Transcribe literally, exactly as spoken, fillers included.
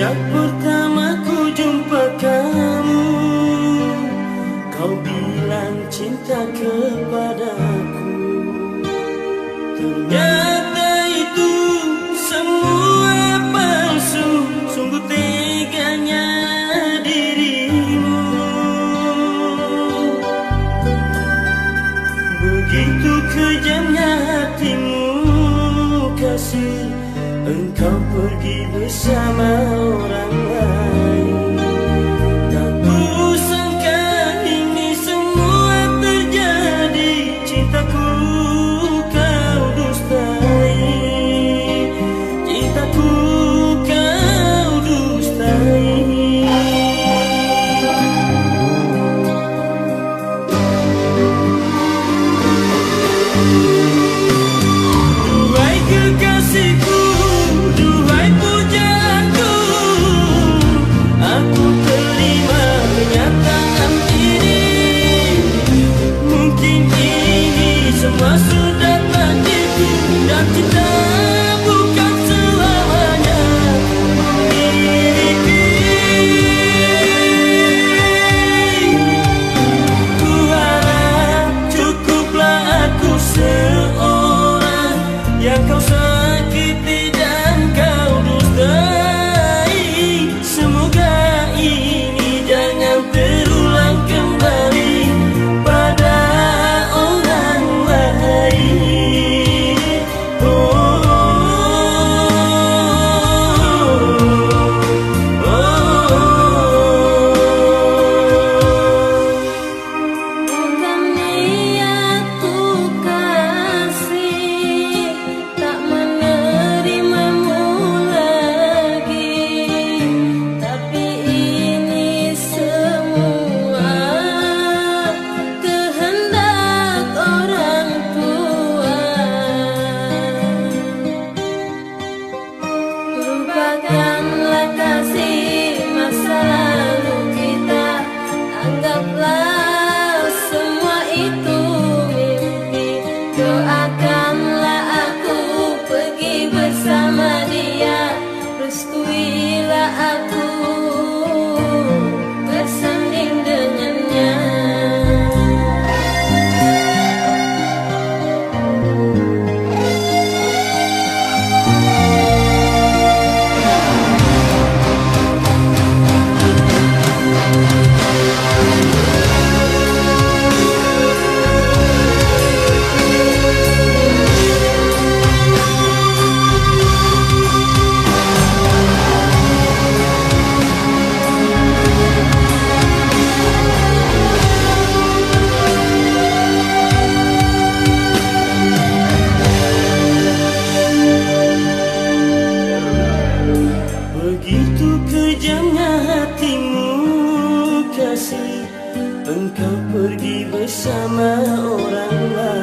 Yang pertama ku jumpa kamu, kau bilang cinta kepadaku. Ternyata itu semua palsu, sungguh teganya dirimu. Begitu kejamnya hatimu, kasih. Engkau pergi bersama orang lain. Tak kusangka ini semua terjadi. Cintaku kau dustai. Cintaku kau dustai. Duhai kekasihku, duhai pujaanku, aku terima kenyataan ini. Mungkin ini semua sudah takdirku, dan cinta bukan selamanya memiliki. Ku harap cukuplah aku seorang yang kau sakiti dan kau dustai. Semoga ini jangan terulang kembali pada orang lain. Oh, oh, oh, oh. Bukan niatku kasih tak menerimamu lagi, tapi ini semua kehendak orang tua. Lupakanlah kasih masa lalu kita, anggaplah semua itu mimpi. Doakanlah aku pergi bersama dia, restuilah aku bersanding dengannya. Begitu kejamnya hatimu, kasih, engkau pergi bersama orang lain.